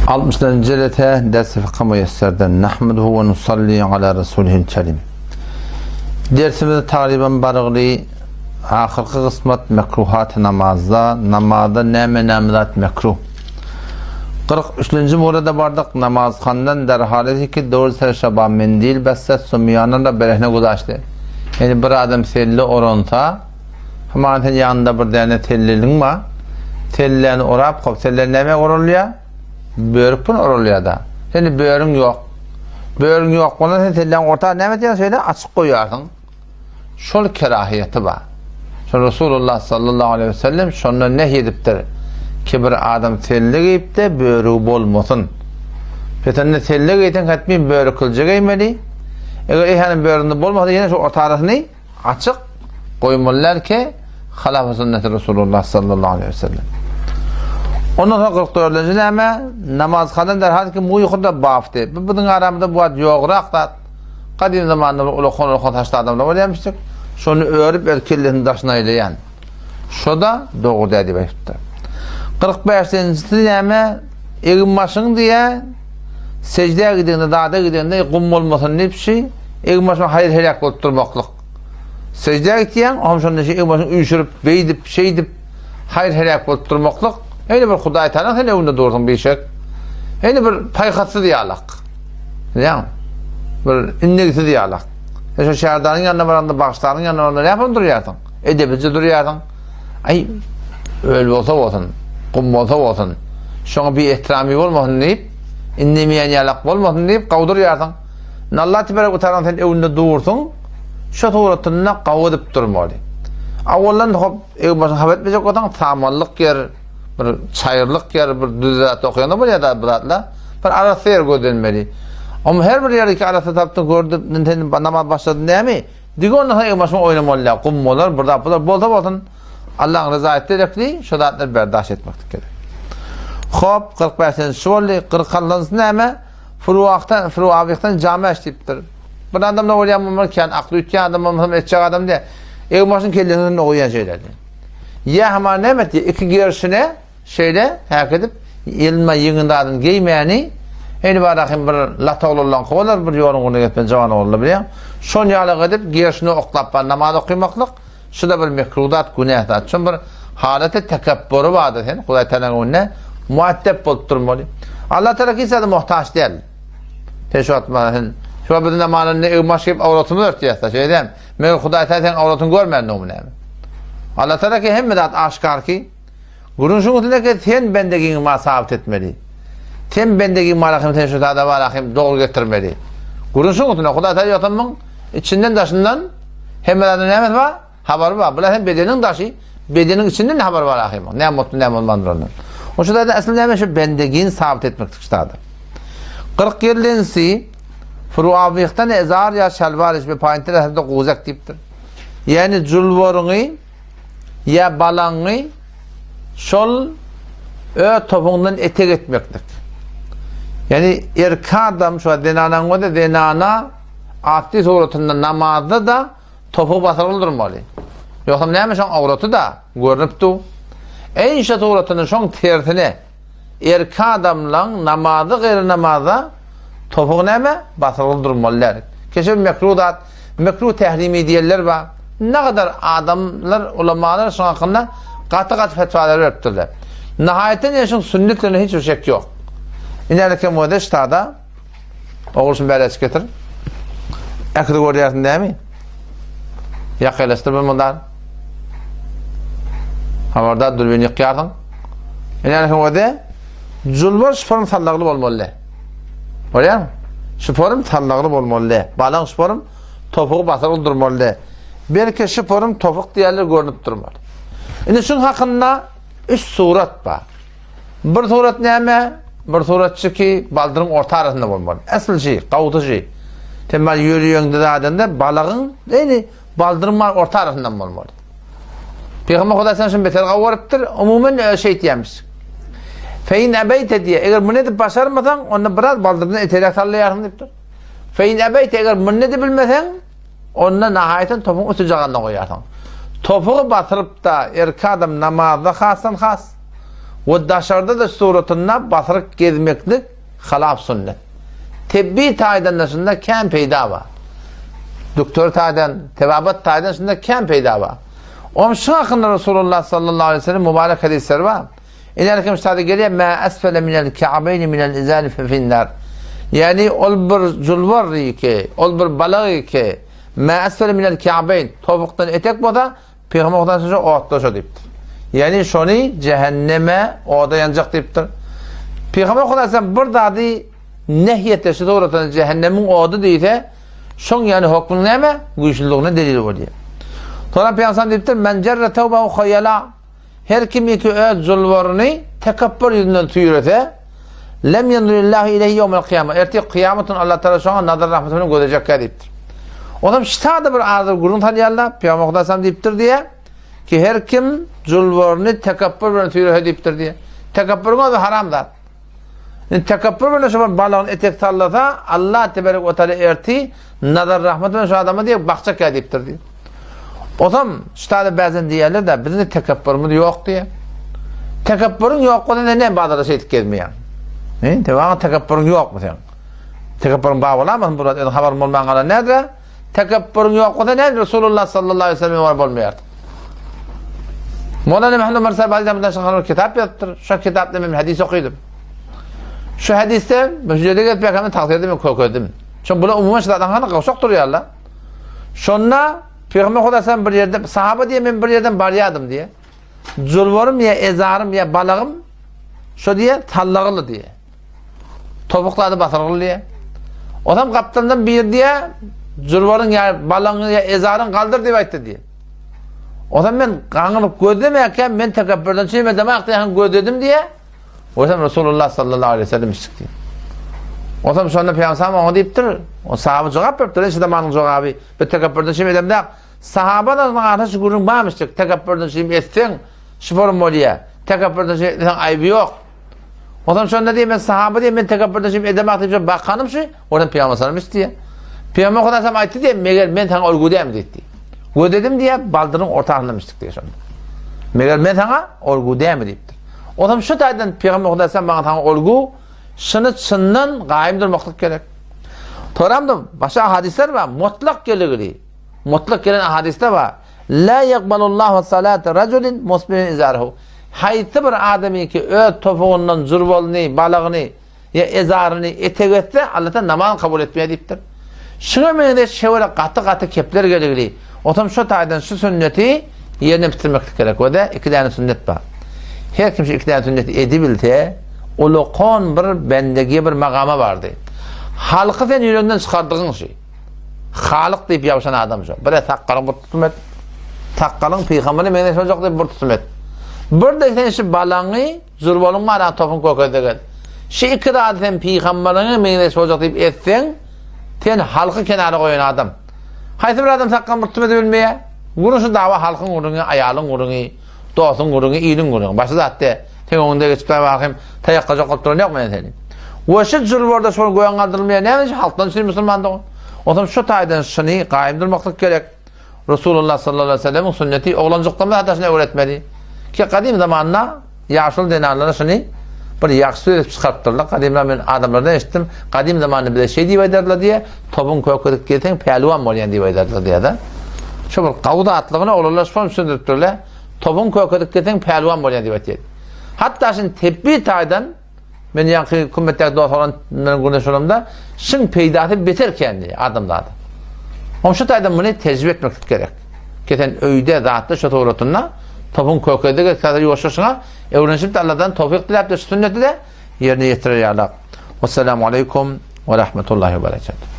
Altmyşynjy jelese Ders-i Fykh Müýesserden Nahmeduhu we nusalli ala Rasulihil Kerim. Dersimiz tagryban barygly ahyrky gysmat mekruhat namazda, namazda näme näme zat mekruh. 43-nji murada bardyk, namazhandan derhal ki dor ser şaba mendil besse sumýana da berehne guzaşdy. Yani bir adam selle oransa, Haman sen ýanynda bir däne selleliň bar. Selläni orap kop. Selle näme oralýar? Börük bilen oralýar-da. Seni börüň ýok. Börüň ýok bolanda sen selläň orta näme etýärsiň? Şeýle açyk goýýarsyň. Şol kerahiýeti bar. Şol Resulullah sallallahu aleyhi ve sellem şondan nehy edipdir. Ki bir adam selle geýip-de börügi bolmasyn. Pesende selle geýseň hetmi börükilje geýmeli. Eger eýhäniň böründe bolmasa ýene şu orta arasyny Açyk goýmaly däl ki, halafa sünneti Resulullah sallallahu aleyhi ve sellem. Ondan soň 44-nji näme? Namazhadan derhal ki muýhuda bafdy. Bu biziň aramyzda bu wagt ýograk zat. Gadym zamanda bir ulakan-ulakan saçly adamlar bolýarmyşdyk. Şony örüp öz kellesini daşyna aýlaýan. Şo-da dogry däl diýip aýdypdyr. 45-njisi näme? Egin-başyň diýä, sejdä gidende, zada gidende gum bolmasyn diýip şi, egin-başyň haýyr-heläk bolup durmaklyk. Sejdä gitýäň, oňam şonda şi egin-başyňy üýşürip, beýdip, şeýdip, haýyr-heläk bolup durmaklyk. Ýene bir Hudaý Tagala sen öňünde dursuň bişek. Ýene bir paýhassyz ýalak. Bilýäňmi? Bir indigsiz ýalak. Sen şo şärdanyň ýanyna baranda, bagşylaryň ýanyna baranda näme durýarsyň? Edeplije durýarsyň. Aý, öl bolsa bolsun, gum bolsa bolsun, şoňa bir ehtiramy bolmasyn diýip, indemeýän ýalak bolmasyn diýip gawdurýarsyň. Indi Allah tebarek we taala sen öňünde dursuň, şo suratynda gawy edip durmaly. Awaldan hop, eger başyňy hapa etmejek bolsaň, samanlyk ýer, bir çaýyrlyk ýer, bir düz zat okaýanda bolýar da bir zatlar. Bir arassa ýer gözlenmeli. Oňa her bir ýerdeki arassa tapdyň, gördüm, sen namaz başladyn dämi? Dige ondan soň egin-başyň oýnamaly däl, gum bolar, bir zat bolar, bolsa bolsun, Allaň ryzaýaty gerekli, şo zatlary berdaş etmeklik gerek. Hop, 45-nji şu boldy, 46-njysy näme? Furuwakdan, Furuwabykdan jame aç diýipdir. Bir adamda bolýan bolmaly, kän akly üýtgän adam bolmasa etjek adam diýä. Egin-başyň kellesiniň üstünde goýýan şeýle. Ýa hama näme etdi? Iki gerşine Şeýle häk edip, ýylma ýeňil zadyny geýmäni, Eý Barahym bir lat oglanlaňky bolar, bir ýoluň ugruna gitmeli jawan oglanlar bilýäň. Şon ýalyk edip, gerşine oklap bar namaz okymaklyk, şu-da bir mekruh zat, günäh zat. Şon bir halaty tekepbury bardyr sen, Hudaý Tagalaň öňünde muaddep bolup durmaly. Allah Tagala hiç zada muhtaç däl. Sen şu wagt maňa sen şu wagt biz namazynda egin-baş geýip awratymyzy örtýäs-de, şeýle dälmi? Meger Hudaý Tagala seň awratyňy görmändigmi näme? Allah Tagala ki hemme zat aşgär ki, Gürrüň şuň üstünde ki, sen bendegiňi maňa sabyt etmeli. Sen bendegiň maňa hem sen şu zada bara hem dogry getirmeli. Gürrüň şuň üstünde, Hudaý Taala ýogsa muň içinden daşyndan hemme zadyň nämesi bar? Habary bar. Bular hem bedeniň daşy, bedeniň içinden habary bar ahym. Näme bolupdyr, näme bolmandyr ondan. O şu zada asly näme şu bendegiň sabyt etmeklik şu zada. 47-nji Furuawihden ezar ýa şalwar içme paýyntyr ähli guzak diýipdir. Ýani julwaryňy ýa balaňy şol öz topuňdan etek etmeklik. Ýani erkek adam şu zenanaň bolsa zenana atly suratynda namazda da topugy basyrgyly durmaly. Ýogsam näme şoň awraty da görnüp dur. Eýşe suratynda şoň tersine Erkek adamlaň namazy gaýry namaza topugy näme? Basyrgyly durmaly däl. Keşe mekruh zat, mekruh tährimi diýenler bar. Nagadar adamlar, ulamalar şuň hakynda gaty-gaty fetwalar beripdirler. Nahaýatdan ýene şuň sünnetligine hiç bir şek ýok. Inälikem özi ştada Ogul şuny bäri açyp getir. Äkidi görýärsiň dämi? Ýakaýlaşdyr bir mundan. Habarda dürbin ýykýarsyň. Ine özi julbar şuporym sallagly bolmaly. Görýärmi? Şuporym sallagly bolmaly. Balaň şuporym topugy basyrgyly durmaly. Belki şuporym topuk diýerler görnüp durmaly. Indi şuň hakynda üç surat bar. Bir surat näme? Bir suratçy ki, baldyryň orta arasynda bolmaly. Esl şi, gawsy şi. Sen bar ýörüýeňde zadende balagyň, ýani baldyryň bar orta arasyndan bolmaly. Pygamber Hudaý sen şunu beter gawy görüpdir. Umuman şeý diýýärmiş. Fein ebeýte diýe, eger muny edip başarmasaň, onda biraz baldyrdan eteräk sallaýarsyň diýipdir. Fein ebeýte eger muny edip bilmeseň, Onda nahaýatan topuň üsti jaganyna goýarsyň. Topugy basyryp-da, erkek adam namazda hasdan has. We daşarda-da suratynda basyryk gezmeklik halap sünnet. Tebbi taýdan-da şunda kän peýda bar. Doktor taýdan, tebabat taýdan şunda kän peýda bar. Onuň şu hakynda Resulullah sallallahu aleyhi ve sellem mübarek hadisleri bar. Ilerki müsade gelýär, Mä esfele minel ka'beýni minel izari fe finnar. Ýagny ol bir julbar ki, ol bir balak ki, mä esfele minel ka'beýn, topukdan etek bolsa, Pygamber Hudaý şo otda şo diýipdir. Ýagny şony cehenneme oda ýanjak diýipdir. Pygamber Hudaý sen bir zady nehy etse şu suratda cehennemiň ody diýse, şoň ýany hokmuň näme? Güýçlüligine delil bolýar. Sonra Pygamber diýipdir, men jerre tawbahu haýala Her kim ki öz julbaryny tekepbür ýüzünden süýrese, lem ýenzurillahu ileýhi ýewmel kyýama. Ertir kyýamat gün Allah Taala şoňa nazar rahmeti bilen gözejekkä diýipdir. Onam şitada bir azyr gürrüň salýarlar, Pygamber Hudaý sallam diýipdir diýe, ki her kim julbaryny tekepbür bilen süýrese diýipdir diýe. Tekepbüriň özi haram zat. Indi tekepbür bilen şu bir balagyny etek sallasa, Allah teberek we taala erti nazar rahmet bilen şu adama diýip bakjak ýa diýipdir diýip. Osam ştada bäzen diýerler de biziň tekepbürimiz ýok diýe. Tekepbüriň ýok bolsa sen näme bazarda şeýdip gezmeýäň? He, tewaň tekepbüriň ýokmy sen? Tekepbüriň bar bolamyň bu özüň habaryň bolman galan nädire? Tekepbüriň ýok bolsa näme Resulullah sallallahu aleyhi ve sellem bar bolmaýar. Mawlana Muhammed Ömer Sahib Aziz Ahmed kitap ýazypdyr. Şu kitapda men hadis okydym. Şu hadisde müjde gelip ýakamda tagsyr edip kökedim. Şo bular umuman şu zadan hany gowşak durýarlar. Şonda Pygamber Hudaý sen bir ýerde sahaba diýe men bir ýerden barýadym diýe. Julbarym ýa ezarym ýa balagym şo diýe tallagyly diýe. Topuklady basyrgyly diýe. Osam gapdalyndan bir diýe julbaryň ýa balagyň ýa ezaryň galdyr diýip aýtdy diýe. Osam men gaňyryp gözlemäkäm men tekepbürden çeýmedim ak diýen gözledim diýe. Osam Resulullah sallallahu aleyhi ve sellem çykdy. Osam şonda Peygamber oňa diýipdir. O sahaba jogap beripdir. Şu zamanyň jogaby bir tekepbürden çeýmedim däl. Sahabadan arasynda şu gürrüň barmyşdyk. Tekepbürden çeým etseň şu form bolýar. Tekepbürden çeým etseň aýby ýok. Ondan şonda diýip men sahaba diýip men tekepbürden şim edemak diýip bakanym şu, oradan Peygamber sallam diýip. Peygamber Hudaý sallam aýtdy diýip, meger men saňa olgu dämi diýdi. Gödedim diýip, baldyryň ortasynda mişdik diýip şonda. Meger men saňa olgu dämi diýipdir. Ondan şu taýdan Peygamber Hudaý sallam maňa saňa olgu şyny çyndan gaýym durmaklyk gerek. Toramda başga hadisler bar, mutlak geligili. Mutlak gelen hadisler bar. La yaqbalullahu salata rajulin musbilin izarahu. Haýsy bir adamyňky öz topugyndan jurbalyny, balagyny ýa ezaryny etek etse, Alla namaz kabul etmeýär diýipdir. Şuňa meňzeş şewere gaty-gaty kepler geligli. Otam şu taýdan şu sünneti ýerine bitirmeklik gerek. We-de iki däne sünnet bar. Her kim şu iki däne sünneti edibilse, ulakan bir bendegiye bir magama bardy. Halky sen ýüregiňden çykardygyň şu. Halyk diýip ýapyşan adam şo. Bir sakgalyň bir tutum et. Sakgalyň pygambere meňzeş boljak diýip bir tutum et. Bir de sen şu balaňy zurbalyň bar topuň kökezde gel. Şu iki zady sen pygamberiňe meňzeş boljak diýip etseň, sen halky kenara goýan adam. Haýsy bir adam sakgalyň bir tutum edip bilmeýär? Gürrüň şu dawa halkyň gürrüňi, aýalyň gürrüňi, dostuň gürrüňi, iliň gürrüňi. Başga zat däl. Seň öňüňde geçip duran wagtym taýakgajak bolup duran ýok men seni. We şu jülbarda şol göň galdyrylmaýar. Näme üçin halkdan üçin musulman dogan? Onsoň şu taýdan şuny gaýym durmaklyk gerek. Resulullah sallallahu aleyhi ve sellemiň sünneti oglanjyklarymyza hatda şuny öwretmeli. Ki gadym zamanda ýaşuly zenanlara şuny bir ýagşy söz edip çykarypdyrlar. Gadymlar men adamlardan eşitdim. Gadym zamanda bize şeý diýip aýdardylar diýe, tobuň kökezip gelseň pälwan bolýan diýip aýdardylar diýe-de. Şu bir gawy zatlygyny oglanlar şony düşündiripdirler. Topuň kökedip gelseň pälwan bolýan diýip aýtýar. Hatda şin tebbi taýdan men ýaňky kümmetdäki dost oglan bilen gürleşip olamda şiň peýdasy beter kän diýýär adamzada. Oň şu taýdan muny tejribe etmeklik gerek. Ki sen öýde zatda şu suratynda topuň kökedip gelse ýuwaşja şuňa öwrenişip Allahdan towfyk diläp de şu sünneti de ýerine ýetirer ýalak. Wassalamu aleýkum we rahmetullahi we berekatuh.